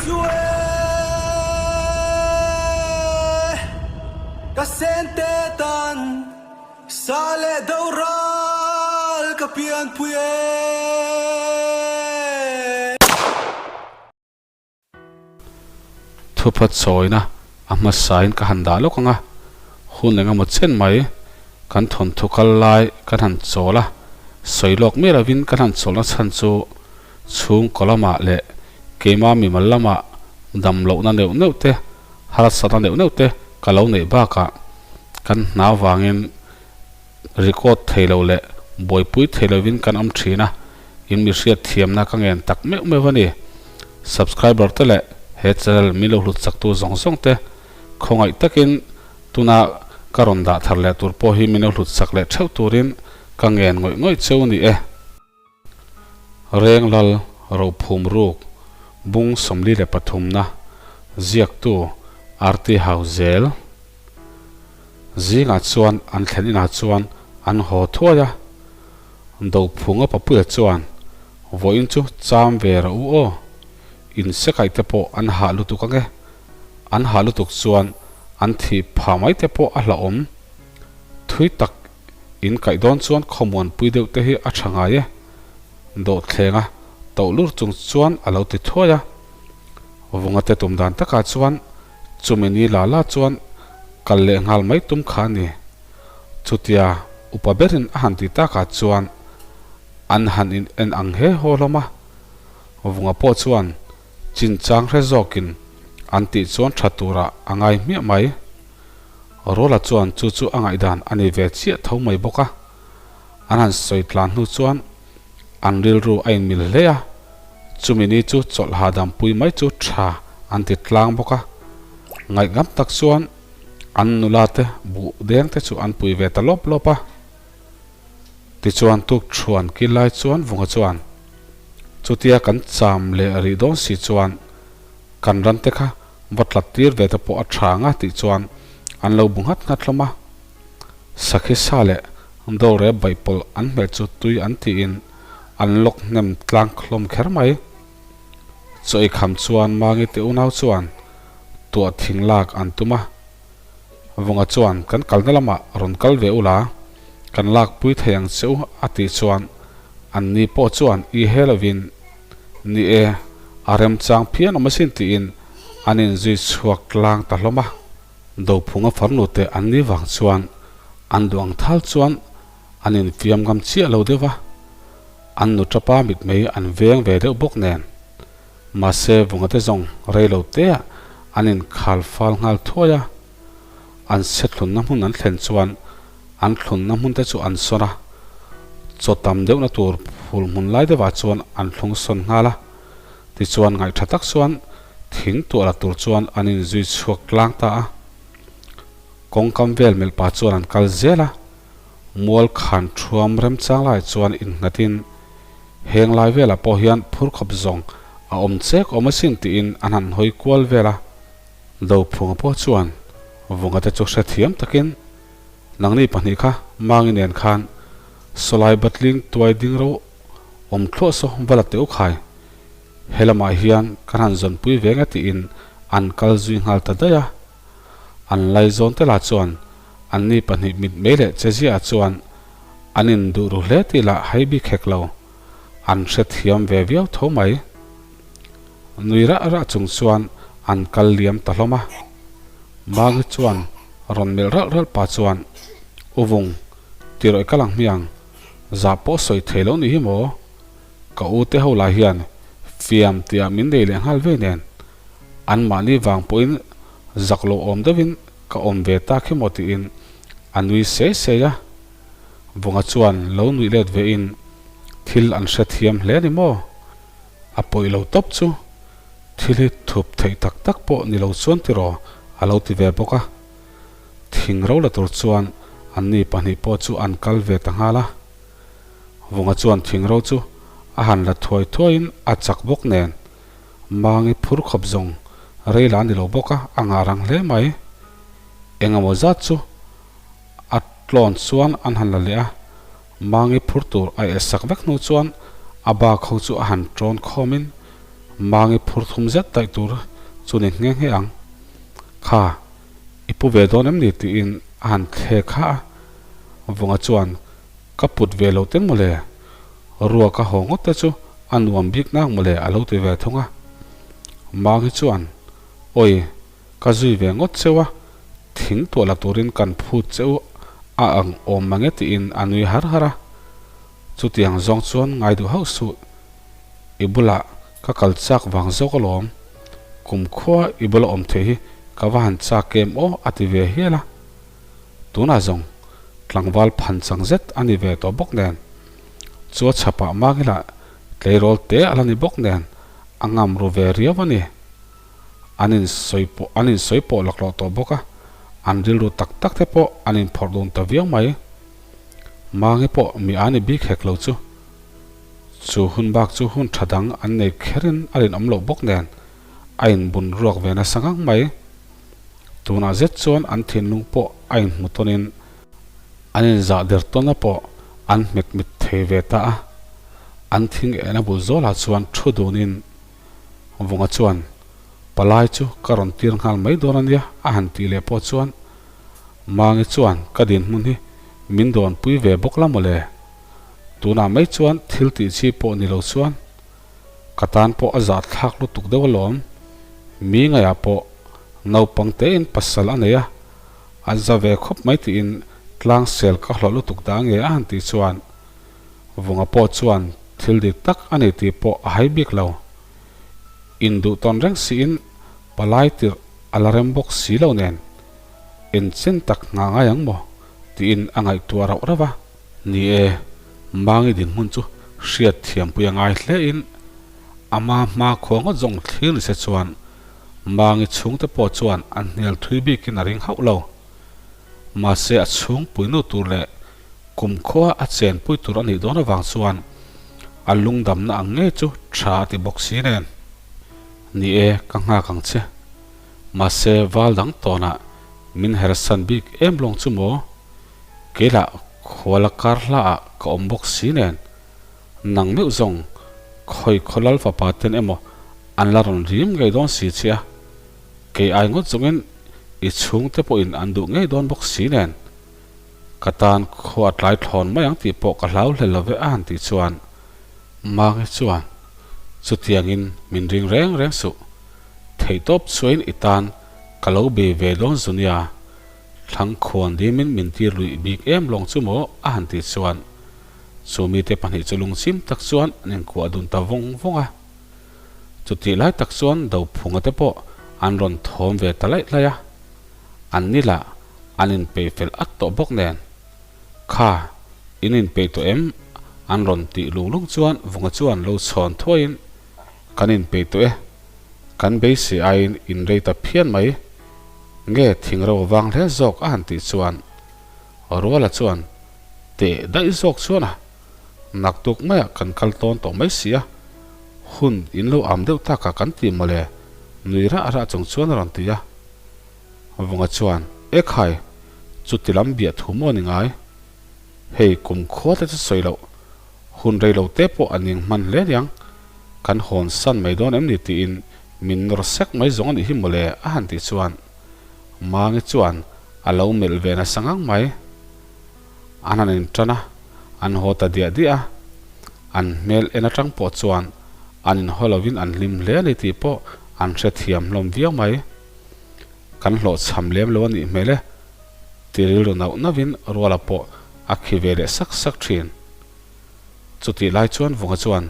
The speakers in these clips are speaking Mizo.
chu e ka sente tan sa leh do ral ka pianpui e. Thupha chawina a hmasain ka han dah lawk ang a, hun eng emaw chen mai kan thawnthu kal lai kan han chawl a, sawi lawk miah lovin kan han chawlhna chhan chu chhungkaw lamah leh keima mimal lamah dam lohna neuh neuh te, harsatna neuh neuh te ka lo neih bakah kan hna vangin record thei lo leh buaipui thei lovin kan awm thin a, in mi hriat thiamna ka ngen tak meuh meuh a ni. Subscriber te leh he channel min lo hlut chaktu zawng zawng te khawngaih takin tuna ka rawn dah thar leh tur pawh hi min lo hlut chak leh theuh turin ka ngen ngawih ngawih cheu ni e. Renglal Rophum Ruk Bung 43 na ziaktu Arti Hauzel Zingah chuan an thlen inah chuan an haw thuai a, Dophunga papuia chuan vawiin chu cham ve rawh u aw, insekaih te pawh an hah lutuk ange, an hah lutuk chuan an thih phah mai te pawh a hlauhawm thui tak in kaih dawn chuan khawmuanpui deuh te hi a tha ngai e, dawhthlenga toh lur chung chuan a lo ti thuai a. Vunga te tum dan takah chuan chumi ni la la chuan kal leh nghal mai tum kha a ni. Chutia upa berin a han ti takah chuan an han in en ang he haw hlawm a. Vunga pawh chuan chinchang hre zawkin an tih chuan tha turah a ngai hmiah mai. Rawla chuan chu chu a ngaihdan a ni ve chiah tho mai bawk a. An han sawi tlan hnu chuan an rilru a inmil hle a, chumi ni chu chawlh hahdam pui mai chu tha an ti tlang bawk a. Ngaihngam tak chuan an nula te buh deng te chu an pui ve ta lawp lawp a. Tichuan tuk thuan kil lai chuan Vunga chuan, Chutia kan cham leh rih dawn si chuan kan ran te kha va tlat tir ve te pawh a tha ang a tih chuan an lo bu nghat nghat hlawm a. Sakhi sa leh dawlre baihpawlh an hmeh chu tui an tiin an lawk hnem tlang hlawm kher mai. Chaw ei kham chuan Mangi te unau chuan tuah thing lak an tum a. Vunga chuan kan kalna lamah rawn kal ve ula, kan lak pui thei ang che u a tih chuan an ni pawh chuan i he lovin ni e, a remchang phian awm asin tiin an inzui chhuak tlang ta hlawm a. Dophunga farnu te an ni vang chuan an duh ang thal chuan an infiam ngam chiah lo deuh a, an nu tapa mitmei an veng ve deuh bawk nen. Mahse vunga te zawng rei lo teah an inkhal fal nghal thuai a, an se thlunna hmun an thlen chuan an thlunna hmun te chu an sawn a, chaw tam deuhna tur phul hmun lai deuhah chuan an thlung sawn nghal a, tichuan ngaihtha tak chuan thing tuah la tur chuan an inzui chhuak tlang ta a. Kawngkam vel melh pah chuan an kal zel a, mual khan thuam remchang lai chuan innghatin heng lai velah pawh hian phur khawp zawng a awm chek awm asin tiin an han hawi kual vel a. Dophunga pawh chuan Vunga te chu hrethiam takin nangni pahnih kha Mangi nen khan sawlai batling tuai ding ro awm thluah saw va la teh u khai. He lamah hian kan han zawnpui ve nge tiin an kal zui nghal ta daih a. An laizawn te lah chuan anni pahnih mitmei leh cheziah chuan an induh ru hle tih lah hai bik hek lo. An hrethiam ve viau tho mai. Nui rah rah chung chuan an kal liam ta hlawm a. Mangi chuan rawn melh ralh ralh pah chuan, U Vung, tirawih ka lang hmiang, zah pawh sawi thei lo ni hi maw? Ka u te ho lah hian fiam tihah min nei leh nghal vei nen, anmahni vang pawhin zak lo awm deuhin ka awm ve ta khi maw tiin a nui sei sei a. Vunga chuan lo nuih let vein thil an hrethiam hle ni maw? A pawih lo tawp chu thil hi thup theih tak tak pawh ni lo chuan tiraw a lo ti ve bawk a. Thing ro la tur chuan anni pahnih pawh chu an kal ve ta nghal a. Vunga chuan thing ro chu a han la thuai thuaiin a chak bawk nen Mangi phur khawp zawng rei la ni lo bawk a, a ngah rang hle mai. Engemaw zat chu a tlawn chuan an han la leh a, Mangi phur tur a eh sak vek hnu chuan a bak ho chu a han tawn khawmin Mangi phur thum zet daih tur chu ni nghe nghe ang. Kha, i pu ve dawn em ni tiin a han thlek ha a. Vunga chuan, Ka put ve lo teng mawle, ruak a haw ngawt te chu a nuam bik nak mawle a lo ti ve thung a. Mangi chuan, Awi, ka zui ve ngawt cheu a, thing tuah la turin kan phut che u a ang awm mange tiin a nui har har a. Chutiang zawng chuan ngai duh hauh suh. I bulah ka kal chak vang zawk alawm. Kumkhua i bula awm theih hi ka va han chak em aw a ti ve hial a. Tunah zawng tlangval phan chang zet a ni ve tawh bawk nen. Chu a chhapah Mangila tleirawl te a la ni bawk nen a ngam ru ve riau a ni. An insawi pawh an insawi pawh laklawh tawh bawk a, an rilru tak tak te pawh an inphawrh dun ta viau mai. Mangi pawh mi a ni bik hek lo chu. Chu hun bak chu hun tha dang an nei kherin a rinawm loh bawk nen a inbun ruak ve nasa ngang mai. Tunah zet chuan an thinlung pawh a inhmu tawnin an inzah der tawnna pawh an hmet mit thei ve ta a. An thing ehna bul zawlah chuan thu dunin Vunga chuan, Palai chu ka rawn tir nghal mai dawn a nia a han tih leh pawh chuan Mangi chuan ka dinhmun hi min dawnpui ve bawk la mawle. Tunah mai chuan thil tih chi pawh ni lo chuan ka tan pawh a zah thlak lutuk deuh alawm. Mi ngaiah pawh naupang tein pasal a nei a, a za ve khawp mai tiin tlang sel ka hlawh lutuk dah nge a han tih chuan Vunga pawh chuan thil dik tak a ni tih pawh a hai bik lo. Induh tawn reng siin palai tirh a la rem bawk si lo nen enchen tak nghah ngai ang maw tiin a ngaihtuah rauh rauh a. Ni e, Mangi dinhmun chu hriat thiampui a ngai hle in ama hma khua ngawt zawng thlir ni se chuan Mangi chhungte pawh chuan an hnial thui bikin a ring hauh lo. Mahse a chhungpui nu tur leh kumkhua a chenpui tur a nih dawn avang chuan a lungdamna ang ngei chu tha a ti bawk si nen. Ni e, ka nghak ang che. Mahse val dang tawnah min hersan bik em lawng chu maw? Keilah khuala kar hla ah ka awm bawk si nen, nang meuh zawng khawi khaw lal fapa ten emaw an la rawn rim ngei dawn si che a, kei ai ngawt zawngin i chhungte pawhin an duh ngei dawn bawk si nen, ka tan khua a tlai thlawn mai ang tih pawh ka hlau hlel lo ve a han tih chuan Mangi chuan chutiangin min ring reng reng suh, theihtawp chuain i tan ka lo bei ve dawn zu nia. Thlang khuan dimin min tir luih bik em lawng chu maw? a han tih chuan chu mite pahnih chu lungchim tak chuan an inkuah dun ta vawng vawng a. Chutih lai tak chuan Dophunga te pawh an rawn thawm ve ta laih laih a, an ni lah an inpeih fel at tawh bawk nen. Kha, in inpeih tawh em? an rawn tih lung lung chuan Vunga chuan lo chhawn thuaiin, Kan inpeih tawh e. Kan beisei aiin in rei ta phian mai. Nge thing ro vang hle zawk a han tih chuan Ruala chuan teh daih zawk chuan a, naktuk maiah kan kal tawn tawh mai si a, hun in lo am deuh takah kan ti mawle nui rah rah chung chuan a rawn ti a. Vunga chuan Ekhai, chuti lam biah thu maw ni ngai? Hei kum khua te chu sawi loh, hun rei lo te pawh a ning hman hle niang, kan hawn san mai dawn em ni tiin min nawr sek mai zawng a nih hi mawle a han tih chuan Mangi chuan a lo melh ve nasa ngang mai. An han intan a, an haw ta diah diah a, an hmel en atang pawh chuan an inhaw lovin an hlim hle a ni tih pawh an hrethiam hlawm viau mai. Kan hlawhchham lem lo a nih hmel e ti rilru nauh nauhin Ruala pawh a khi ve leh sak sak thin. Chutih lai chuan Vunga chuan,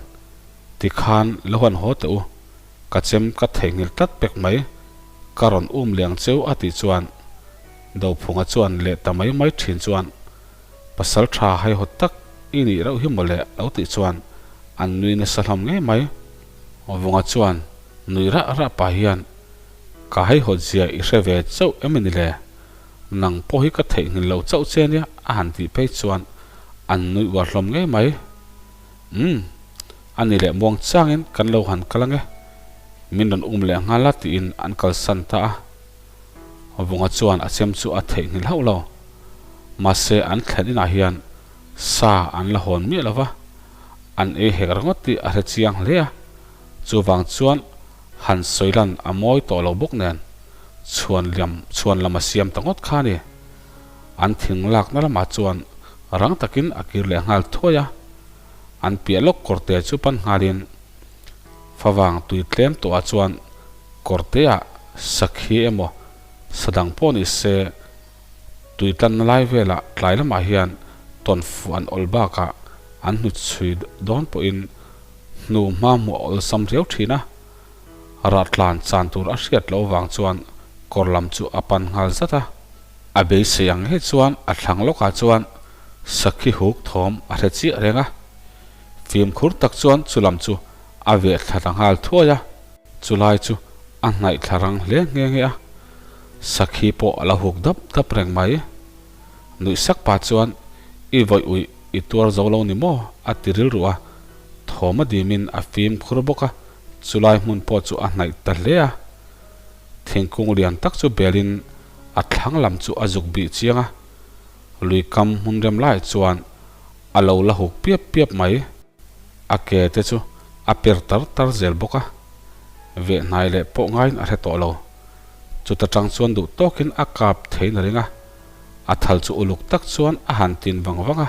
Tikhan lo han haw teh u, ka chem ka theihnghilh tlat pek mai, ka rawn um leh ang cheu a tih chuan Dophunga chuan leh ta mai mai thin chuan, Pasal tha haihawt tak i nih reuh hi mawle lo tih chuan an nui nasa hlawm ngei mai. Vunga chuan nui rah rah pah hian, Ka haihawt zia i hre ve chauh em ni le? Nang pawh hi ka theihnghilh lo chauh che nia a han tih phei chuan an nuih uar hlawm ngei mai. Umm, a ni leh muang changin kan lo han kal ange, min rawn um leh nghal a tiin an kalsan ta a. Vunga chuan a chem chu a theihnghilh hauh lo. Mahse an thlen inah hian sa an la hawn miah lo va, an ei hek ringawt tih a hre chiang hle a. Chuvang chuan han sawi lan a mawi tawh lo bawk nen chhuan liam chhuan lam a siam ta ngawt kha a ni. An thing lakna lamah chuan rang takin a kir leh nghal thuai a, an piah lawk kawrte chu pan nghalin favang tui tlem tawhah chuan kawrteah sakhi emaw sa dang pawh ni se tui tlanna lai velah tlai lamah hian tawn fuh an awl bakah an hnuchhui dawn pawhin hnu hma hmuh a awlsam riau thin a, rah tlan chan tur a hriat loh vang chuan kawr lam chu a pan nghal zat a. A beisei ang ngei chuan a thlang lawkah chuan sakhi huk thawm a hre chiah reng a, fimkhur tak chuan chu lam chu a veh thla ta nghal thuai a, chulai chu a hnaih thla rang hle nghe nghe a, sakhi pawh a la huk dap dap reng mai. Nuih sak pah chuan i vawih uih i tuar zo lo ni maw? a ti rilru a, thawm a dimin a fimkhur bawk a, chulai hmun pawh chu a hnaih ta hle a. Thingkung lian tak chu belin a thlang lam chu a zuk bih chiang a, lui kam hmun rem laiah chuan a lo la huk piap piap mai. A ke te chu a per tar tar zel bawk a, vehhnai leh pawh ngaiin a hre tawh lo. Chuta tang chuan duh tawkin a kap theiin a ring a, a thal chu uluk tak chuan a han tin vang vang a,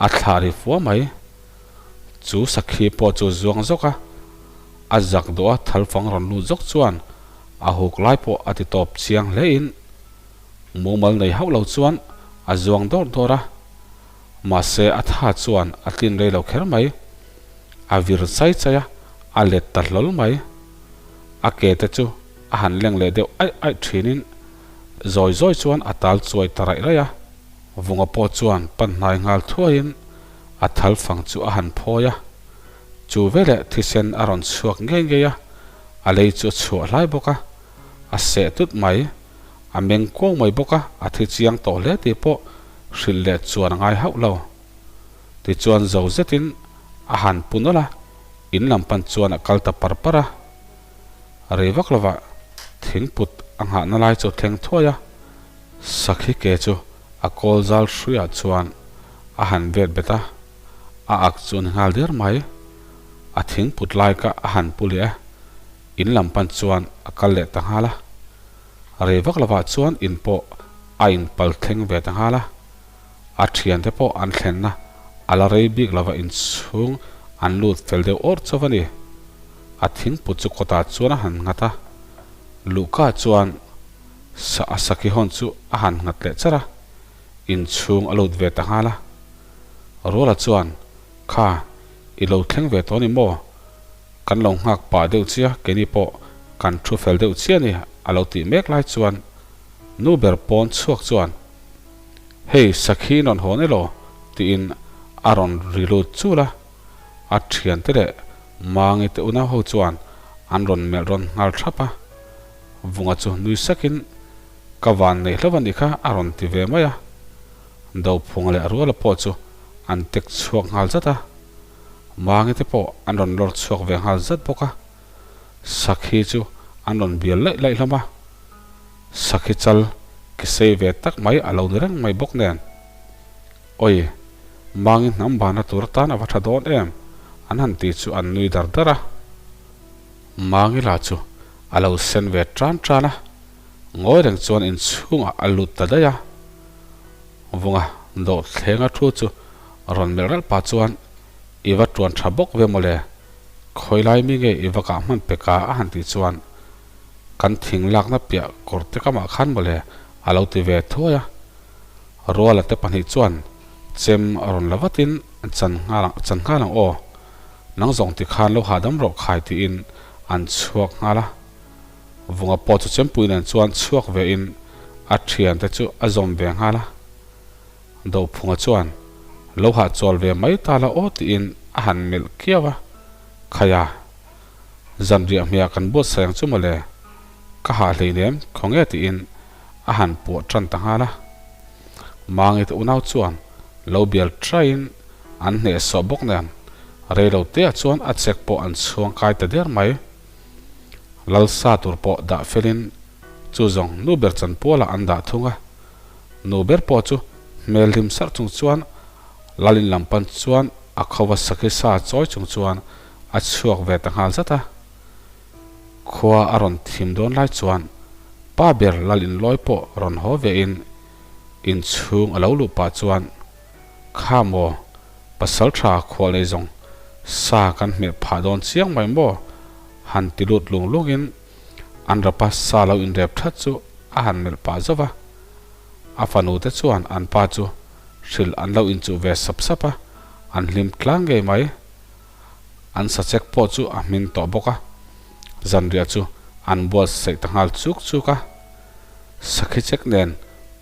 a thlah ri fua mai. Chu sakhi pawh chu zuang zawk a, a zak dawh a thal fang rawn lut zawk chuan a huk lai pawh a ti tawp chiang hle in mumal nei hauh lo chuan a zuang dawrh dawrh a, mahse a tha chuan a tlin rei lo kher mai. A vir chai chai a, a let ta hlawl mai. A ke te chu a han leng leh deuh aih aih thinin zawi zawi chuan a tal chuai ta raih raih a. Vunga pawh chuan pan hnai nghal thuaiin a thal fang chu a han phawi a. Chu veleh thisen a rawn chhuak ngei ngei a, a lei chu a chhuah hlai bawk a, a seh tut mai. A meng kuau mai bawk a, a thi chiang tawh hle tih pawh hrilh leh chuan a ngai hauh lo. Tichuan zo zetin a han pu nawlh a, in lam pan chuan a kal ta par par a. Rei vak lovah thingput a nghahna lai chu thleng thuai a, sakhi ke chu a kawl zal hruiah chuan a han vet bet a, a ak chu a ni nghal der mai. A thingput lai kha a han pu leh a, in lam pan chuan a kal leh ta nghal a. Rei vak lovah chuan in pawh a inpal thleng ve ta nghal a. A thiante pawh an thlenna a la rei bik lova inchhung an lut fel deuh awrh chauh a ni. A thingput chu kawtah chuan a han nghat a, Luhka chuan sa a sakhi hawn chu a han nghat leh char a, inchhung a lut ve ta nghal a. Ruala chuan, Kha, i lo thleng ve tawh a ni maw? Kan lo nghak pah deuh chia, keini pawh kan thu fel deuh chiah a ni a lo tih mek lai chuan nu ber pawn chhuak chuan, Hei sakhi in rawn hawn elaw? tiin a rawn ri lut chul a, a thiante leh Mangi te unau ho chuan an rawn melh rawn nghal thap a, Vunga chu nui sakin Ka van nei hlauh a nih kha a rawn ti ve mai a, Dophunga leh Ruala pawh chu an tek chhuak nghal zat a, Mangi te pawh an rawn lawr chhuak ve nghal zat bawk a, Sakhi chu an rawn bial laih laih hlawm a. Sakhi chal ki sei ve tak mai a lo ni reng mai bawk nen. Awi, Mangi hnam bana tur atan a va tha dawn em? An han ti chu an nui dar dar a. Mangi la chu a lo sen ve tan tan a, ngawi reng chuan inchhungah a lut ta daih a. Vunga dawhthlenga thu chu rawn melh ralh pah chuan i va tuan tha bawk ve mawle, khawilai mi nge i va kah hman peka a han tih chuan Kan thing lakna piah kawr te kamah khan mawle a lo ti ve thuai a. Ruala te pahnih chuan chem a rawn la vatin chan nghal ang chan nghal ang aw. Nang zawng ti khan lo hahdam rawh khai tiin an chhuak nghal a. Vunga pawh chu chempui nen chuan chhuak ve in a thian te chu a zawm ve nghal a. Dophunga chuan lo hahchawl ve mai ta la aw tiin a han melh kiau a. Khaia. Zanriah hmeiah kan buatsaih ang chu mawle, ka hah hleinem khawnge tiin a han puah tan ta nghal a. Mangi te unau chuan lo bial taiin an hnehsawh bawk nen reilo teah chuan a chek pawh an chhuang kai ta der mai. Lalsa tur pawh dah felin chu zawng nu ber chanpualah an dah thung a. Nu ber pawh chu hmel hlim sarh chung chuan Lalin lam pan chuan a khova sakhi sa chawi chung chuan. a chhuak ve ta nghal zat a. Khua a rawn thim dawn lai chuan pa ber lal inlawi pawh rawn haw ve in inchhung a lo luh pah chuan, Kha maw, pasal tha khual nei zawng sa kan hmeh phah dawn chiang mai maw? han ti lut lung lung in an rapa sa lo inrep that chu a han melh pah zauh va. A fanu te chuan an pa chu hrilh an lo inchuh ve sap sap a, an hlim tlang ngei mai. An sachek pawh chu a hmin tawh bawk a, zanriah chu an buatsaih ta nghal chuk chuk a. Sakhi chek nen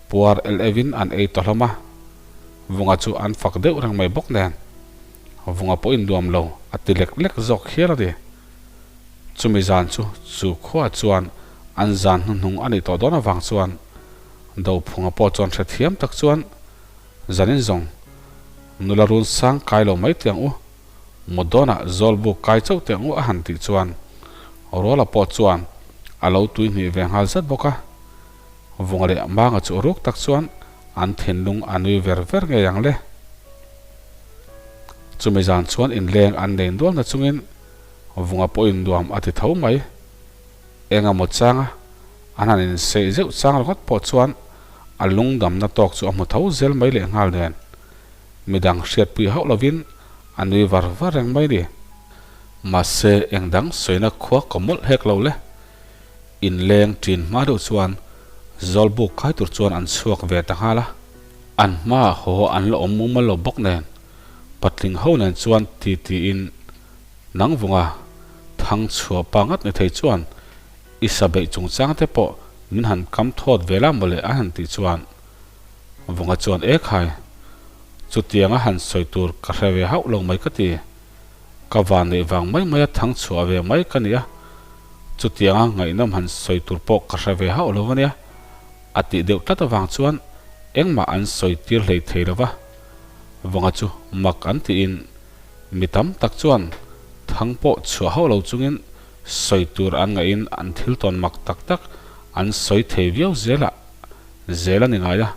puar el euhin an ei ta hlawm a, Vunga chu an fak deuh reng mai bawk nen Vunga pawhin nuam lo a ti lek lek zawk hial a ni. Chumi zan chu chu khuaah chuan an zan hnuhnung a nih tawh dawn avang chuan Dophunga pawh chuan hrethiam tak chuan Zanin zawng nula run sang kai lo mai teh ang u, mut dawnah zawlbuk kai chauh teh ang u a han tih chuan Ruala pawh chuan a lo tui hnih ve nghal zat bawk a. Vunga leh Manga chu ruk tak chuan an thinlung a nui ver ver ngei ang le. Chumi zan chuan inleng an nei nual na chungin Vunga pawhin nuam a ti tho mai. Eng emaw changa an han inseih zeuh chang ringawt pawh chuan a lungdamna tawk chu a hmu tho zel mai leh nghal nen midang hriatpui hauh lovin a nui var var reng mai ni. Mahse eng dang sawina khua ka mawlh hek lo le. Inleng ṭin hma deuh chuan Zawlbuk kai tur chuan an chhuak ve ta nghal a. An hmaah haw an la awm mumal lo bawk nen patling ho nen chuan ti tiin Nang vunga thang chhuah pa ngat ni thei chuan i sa beih chungchang te pawh min han kam thawt ve la mawle a han tih chuan Vunga chuan e khai, chutiang a han sawi tur ka hre ve hauh lo mai ka ti. Ka van neih vang mai mai a thang chhuah ve mai ka ni a, chutiang a ngaihnawm han sawi tur pawh ka hre ve hauh lo a nia a tih deuh tlat avang chuan engmah an sawi tir hlei thei lo va. Vunga chu mak an tiin Mi tam tak chuan thang pawh chhuah hauh lo chungin sawi tur an ngaihin an thil tawn mak tak tak an sawi thei viau zel a, zel a ni ngai a.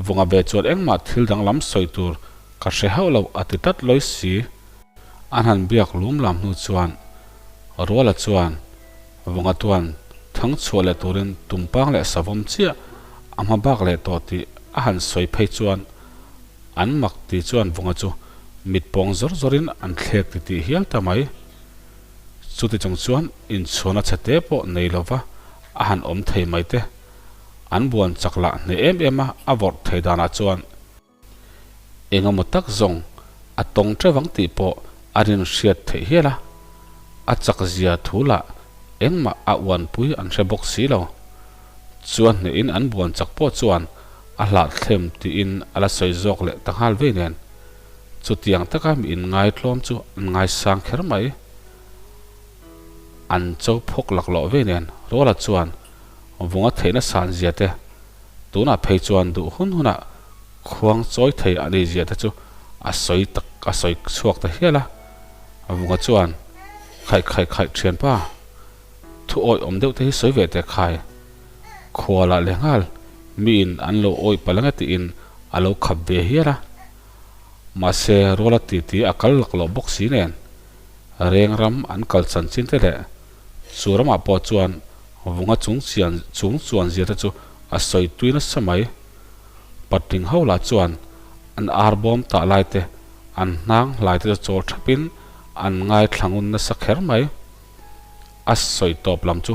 Vunga ve chuan engmah thil danglam sawi tur ka hre hauh lo a ti tlat lawi si. An han biak lum lam hnu chuan Ruala chuan Vunga tuan thang chhuah leh turin tumpang leh savawm chiah a hma bak leh tawh tih a han sawi phei chuan An mak ti chuan Vunga chu mit pawng zawr zawrin an thlek ti tih hial ta mai. Chuti chung chuan inchhuahna chhe te pawh nei lova a han awm thei mai te. An buan chak lah hneh em em a, a vawrh thei danah chuan engemaw tak zawng a tawng teuh ang tih pawh a rin hriat theih hial a. A chak zia thu lah engmah a uanpui an hre bawk si lo. Chuan hnehin an buan chak pawh chuan a hlahthlem tiin a la sawi zawk leh ta nghal vei nen. Chutiang taka mi inngaitlawm chu an ngaisang kher mai. An cho phawk laklawh vei nen Ruala chuan vunga theihna san zia te, tunah phei chuan duh hun hunah khuang chawi thei a ni zia te chu a sawi tak a sawi chhuak ta hial a. Vunga chuan, Khaih khaih khaih thianpa, thu awih awm deuh te hi sawi ve teh khai. Khualah leh nghal miin an lo awih palh ange tiin a lo khap ve hial a. Mahse ruala titi a kal lak loh bawk si nen reng ram an kal chanchin te leh chu ramah pawh chuan vunga chung chian chung chuan zia te chu a sawi tui nasa mai. Patling ho lah chuan an ar bawm tah lai te an hnang hlai te chu chawl thapin an ngaithla ngun nasa kher mai. A sawi tawp lam chu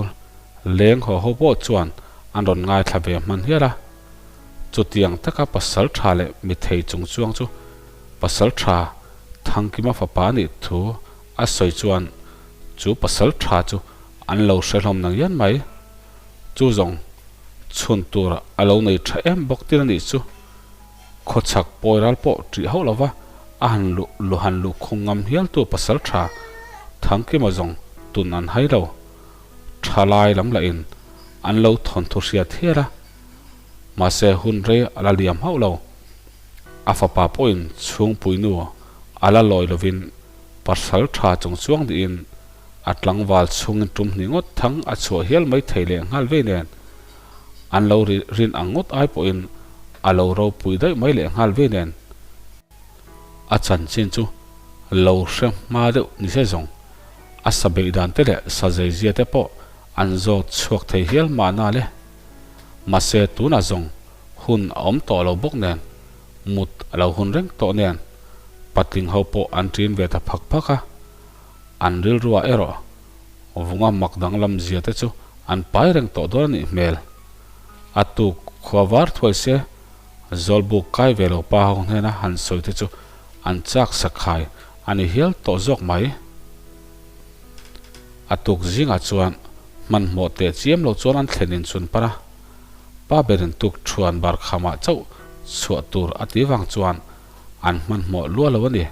leng haw ho pawh chuan an rawn ngaithla ve hman hial a. Chutiang taka pasal tha leh mithei chung chuang chu pasal tha Thangkima fapa a nih thu a sawi chuan chu pasal tha chu an lo hre hlawm nang hian mai. Chu zawng chhun tur a lo nei tha em bawk tir a nih chu. Khawchhak pawi ral pawh ṭih hauh lova a han luh luhan luhkhung ngam hialtu pasal ṭha Thangkima zawng tun an hai lo. Ṭha lai lam lahin an lo thawnthu hriat hial a. Mahse hun rei a la liam hauh lo. A fapa pawhin chhungpui nu a la lawi lovin pasal ṭha chung chuang niin a tlangval chhungin tum hnih ngawt thang a chhuah hial mai thei leh nghal vei nen an lo rin ang ngawt ai pawhin a lo ropui daih mai leh nghal vei nen a chanchin chu. Lo hre hma deuh ni se zawng, a sa beih dan te leh sa zeizia te pawh an zawt chhuak thei hial mahna le. Mahse tunah zawng hun a awm tawh lo bawk nen, mut a lo hun reng tawh nen, patling ho pawh an ṭin ve ta phak phak a. An rilruah erawh vunga mak danglam zia te chu an pai reng tawh dawn a nih hmel. A tuk khua var thuai se, Zawlbuk kai ve lo pa ho hnena han sawi te chu an chak sakhai a ni hial tawh zawk mai. A tuk zingah chuan hmanhmawh teh chiam lo chuan an thlen inchhun pan a, pa berin tuk thuan bar khamah chauh chhuah tur a ti vang chuan an hmanhmawh lua lo a ni.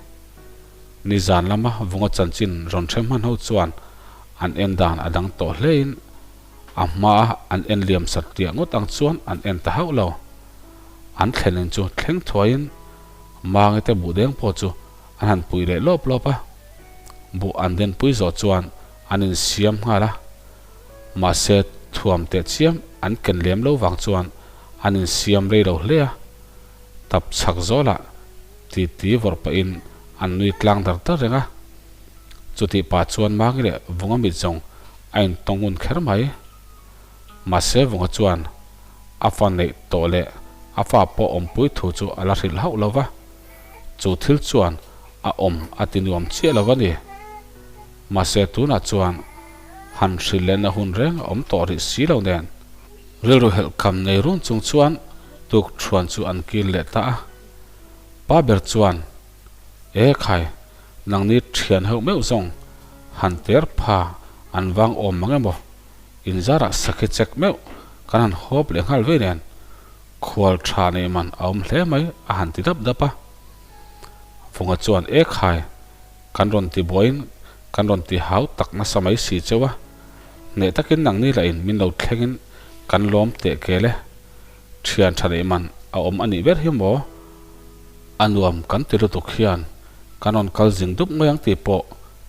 Nizan lama vunga chanchin rawn hre hman ho chuan an en dan a dang tawh hlein a hmaa an en liam sat tiah ngawt ang chuan an en ta hauh lo. An thlenin chu thleng thuaiin Mange te buh deng pawh chu an han pui leh lawp lawp a, buh an den pui zawh chuan an insiam nghal a, mahse thuam teh chiam an ken lem lo vang chuan an insiam rei lo hle a, tap chhak zawlah titi vawrh pahin an nui tlang dar dar reng a, chutih pah chuan Mange leh Vunga mit zawng a intawng ngun kher mai. Mahse Vunga chuan a fa neih tawh leh a fa pawh awmpui thu chu a la hrilh hauh lo va, chu thil chuan a awm a ti nuam chiah lo a ni. Mahse tunah chuan han hrilh lehna hun reng a awm tawh rih si lo nen, rilru helhkham nei run chung chuan tuk thuan chu an kil leh ta a. Pa ber chuan, E khai, nangni thian heuh meuh zawng han ter pha an vang awm mang emaw? Inzarah sakhi chek meuh kan han hawp leh nghal vei nen khual tha neih man a awm hle mai a han ti dap dap a. Vunga chuan e khai kan rawn ti buaiin kan rawn ti hau tak nasa mai si cheu a, hneh takin nangni lahin min lo thlengin kan lawm teh kel e, thian tha neih man a awm a nih ber hi maw? A nuam kan ti lutuk hian kan rawn kal zing dup mai ang tih pawh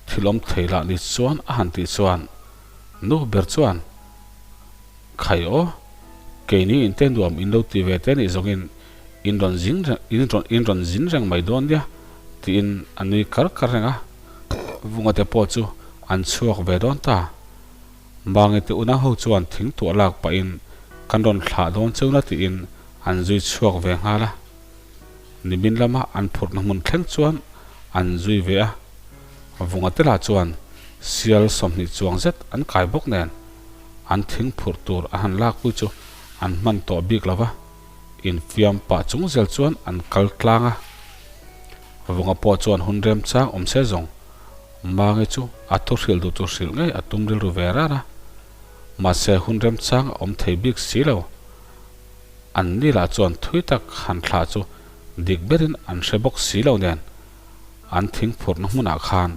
thil awm thei lah ni chuan a han tih chuan Nu ber chuan, Khai aw, keini in te nuam in lo ti ve te nih zawngin in rawn zin reng, in rawn, in rawn zin reng mai dawn nia, tiin a nui kar kar reng a. Vunga te pawh chu an chhuak ve dawn ta. Mange te unau ho chuan thing tuah lak pahin kan rawn thlah dawn cheu na tiin an zui chhuak ve nghal a. Nimin lama an phurhna hmun thleng chuan an zui ve a. Vunga te lah chuan sial 20 chuang zet an kai bawk nen an thing phurh tur a han lakpui chu an hman tawh bik lo va, infiam pah chung zel chuan an kal tlang a. Vunga pawh chuan hun remchang awm se zawng Mange chu a thu hrilh duh tur hrilh ngei a tum rilru ve ran a, mahse hun remchang a awm thei bik si lo. An ni lah chuan thui tak han thlah chu dik berin an hre bawk si lo nen an thing phurhna hmunah khan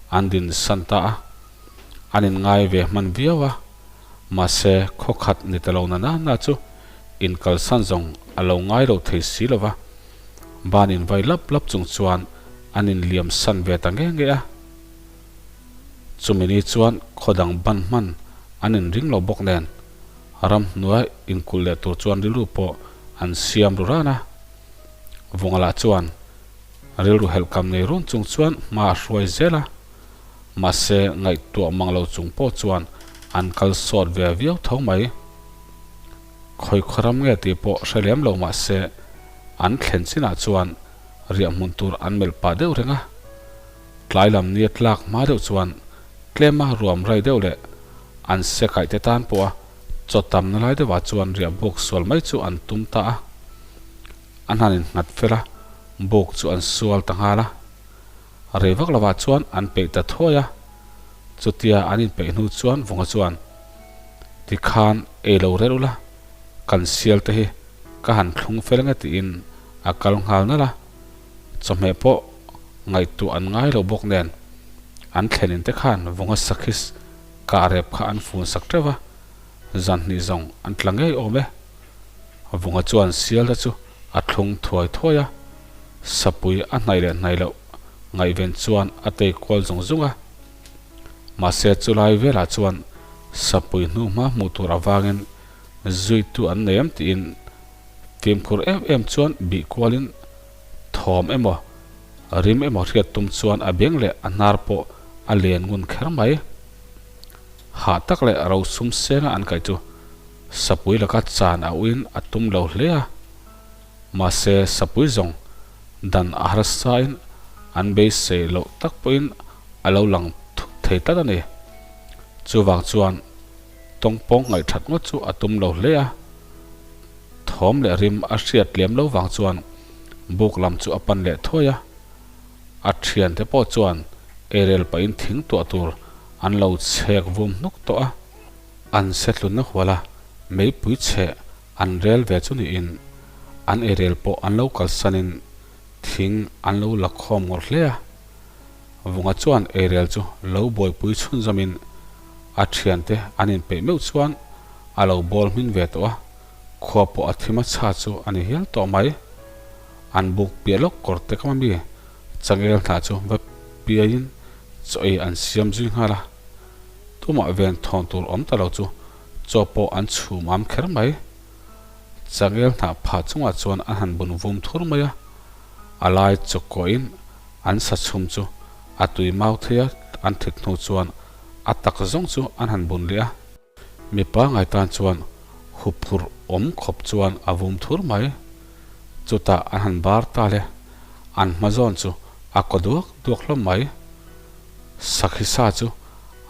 an din san ta a, an inngai ve hman viau a, mahse khaw khat ni ta lo na na na chu inkalsan zawng a lo ngai lo thei si lo va, ban invai lap lap chung chuan an inliam san ve ta nge nge a. Chumi ni chuan khaw dang ban hman an inring lo bawk nen ramhnuai inkulh leh tur chuan rilru pawh an siam ru ran a, Vungalah chuan Rilru helhkam nei run chung chuan hma a hruai zel a, mahse ngaihtuah mang lo chung pawh chuan an kal sawt ve viau tho mai. Khawi khaw ram nge tih pawh hre lem lo mahse an thlen chinah chuan riah hmun tur an melh pah deuh reng a. Tlai lam nia tlak hma deuh chuan tlema ruam rai deuh leh an se kaih te tan pawha chaw tamna lai deuhah chuan riah buk sual mai chu an tum ta a. An han innghat fel a, buk chu an sual ta nghal a. Rei vak lovah chuan an peih ta thuai a, chutia an inpeih hnu chuan Vunga chuan, Tikhan ei lo rel ula, kan sial te hi ka han thlung fel nge tiin a kal nghal nalh a, chawhmeh pawh ngaihtuah an ngai lo bawk nen an thlenin te khan Vunga sakhis kah rep kha an fun sak teuh va, zan hnih zawng an tla ngei awm e. Vunga chuan sial te chu a thlung thuai thuai a, sapui a hnaih leh hnaih loh ngaihven chuan a tei kual zung zung a. Mahse chulai velah chuan sapui hnuhma hmuh tur avangin zuitu an nei em tiin fimkhur em em chuan bih kualin thawm emaw. Rim emaw hriat tum chuan a beng leh a hnar pawh a len ngun kher mai. Hah tak leh rosum senga an kaih chu sapui laka chan a uin a tum lo hle a. Mahse sapui zawng dan a harsain an beisei loh tak pawhin a lo lang thut thei tlat a ni. Chuvang chuan tawngpawng ngaihthat ngawt chu a tum lo hle a. Thawm leh rim a hriat lem lo vang chuan buk lam chu a pan leh thuai a. A thiante pawh chuan eirel pahin thing tuah tur an lo chhek vum hnuk tawh a. An setlunna hual a meipui chheh an rel ve chu niin an eirel pawh an lo kalsanin thing an lo la khawm ngawrh hle a. Vunga chuan eirel chu lo buaipui chhunzawmin a thiante an inpeih meuh chuan a lo bawl hmin ve tawh a, khua pawh a thim a chha chu a ni hial tawh mai. An buk piah lawk kawr te kam ami changel hnah chu va piaiin chaw ei an siam zui nghal a, tumah ven thawn tur awm ta lo chu chaw pawh an chhum am kher mai. Changel hnah phah chungah chuan an han bun vum thur mai a, a lai chaw kawhin an sa chhum chu a tui mau thei a, an thit hnu chuan a tak zawng chu an han bun leh a. Mipa ngai tan chuan huphurh awm khawp chuan a vum thur mai. Chutah an han bar ta le, an hma zawn chu a kaw duak duak hlawm mai. Sakhi sa chu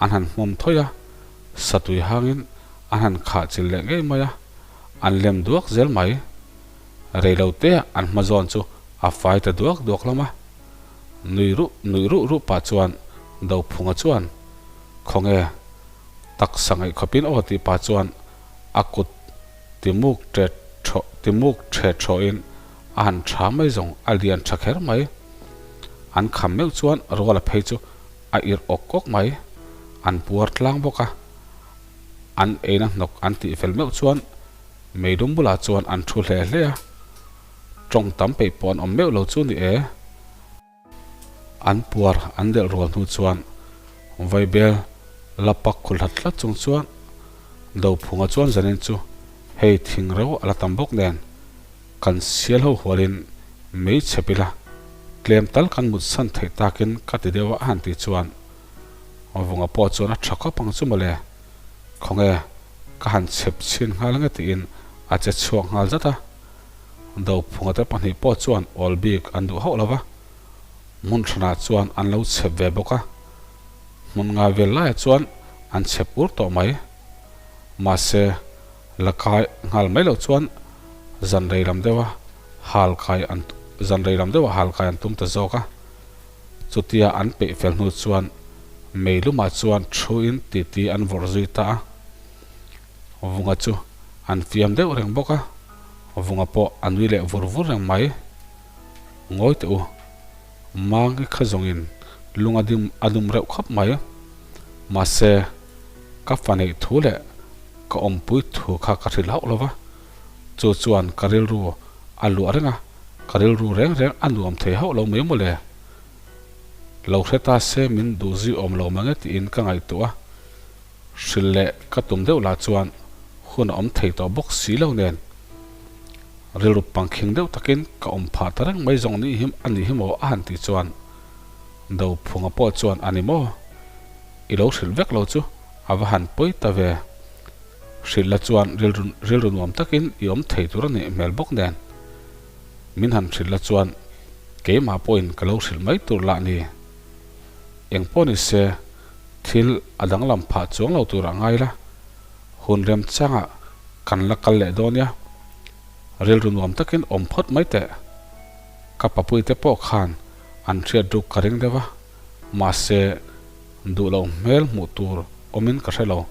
an han hmawm thawih a, satui hangin an han khah chil leh ngei mai a, an lem duak zel mai. Reilo te an hma zawn chu a fai ta duak duak hlawm a. Nui ruh nuih ruh ruh pah chuan Dophunga chuan, Khawnge? Taksa ngaih khawpin aw tih pah chuan a kut timuk ṭe ṭhaw timuk ṭhe ṭhawhin a han ṭha mai zawng a lian ṭha kher mai. An kham meuh chuan Ruala phei chu a irh awk awk mai. An puar tlang bawk a, an eina hnawk an tih fel meuh chuan meilum bulah chuan an ṭhu hle hle a, ṭawng tam peih pawh an awm meuh lo chu ni e. An puar an delh rual hnu chuan Vaibel la pak khu hlat hlat chung chuan Dophunga chuan zanin chu hei thing reuh a la tam bawk nen kan sial ho hualin mei chhep ila tlem tal kan mut san theih takin ka ti deuh a han tih chuan Vunga pawh chuan a tha khawp ang chu mawle khawnge ka han chhep chhin nghal nge tiin a che chhuak nghal zat a. Dophunga te pahnih pawh chuan awl bik an duh hauh lo va, hmun hranah chuan an lo chhep ve bawk a, hmun ngai vel laiah chuan an chhep ur tawh mai. Mahse, la kai nghal mai loh chuan zan rei lam deuha hal kai an zan rei lam deuha hal kai an tum ta zawk a. Chutia an peih fel hnu chuan mei lumah chuan thuin titi an vawrh zui ta a. Vunga chu an fiam deuh reng bawk a, Vunga pawh a nui leh vur vur reng mai. Ngawi teh u, Mangi kha zawngin lung a dim a dum reuh khawp mai. Mahse, ka fa neih thu leh ka awmpui thu kha ka hrilh hauh lo va, chu chuan ka rilru a luah reng a, ka rilru reng reng a nuam thei hauh lo mai mawle. Lo hre ta se min duh zui awm lo mange tiin ka ngaihtuah a. Hrilh leh ka tum deuh lah chuan hun a awm thei tawh bawk si lo nen rilru pangkhing deuh takin ka awm phah ta reng mai zawng nih hi a nih hi maw a han tih chuan Dophunga pawh chuan a ni maw? I lo hrilh vek lo chu a va han pawi ta ve. Hrilh la chuan rilru rilru nuam takin i awm thei tur a nih hmel bawk nen min han hrilh la chuan keimah pawhin ka lo hrilh mai tur lah ni. Engpawh ni se Thil a danglam phah chuang lo tur a ngai la, hun remchangah kan la kal leh dawn nia. Rilru nuam takin awm phawt mai teh. Ka papuite pawh khan an hriat ruk ka ring deuh a, mahse duh loh hmel hmuh tur awmin ka hre lo.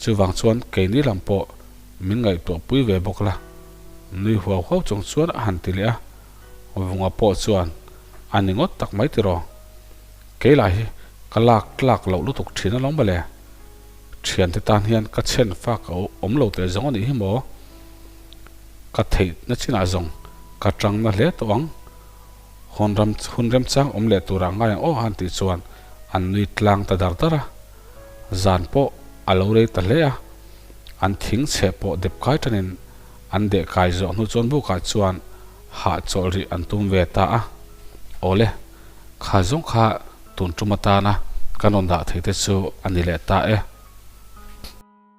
Chuvang chuan keini lam pawh min ngaihtuah pui ve bawk la, nui huau huau chung chuan a han ti leh a, Vunga pawh chuan a ni ngawt tak mai tiraw. Kei lah hi ka lak tlak loh lutuk thin alawm mawle. Thiante tan hian ka chhen fak a awm lo teh zawng a nih hi maw? Ka theihna chinah zawng ka tang na hle tawh ang. Hun ram hun remchang awm leh turah ngai ang aw han tih chuan an nui tlang ta dar dar a. Zan pawh a lo rei ta hle a. An thing chheh pawh dep kai tanin an deh kai zawh hnu chuan bukah chuan hahchawlh rih an tum ve ta a. Awle, kha zawng kha tun tum atana kan rawn dah thei te chu a ni leh ta e.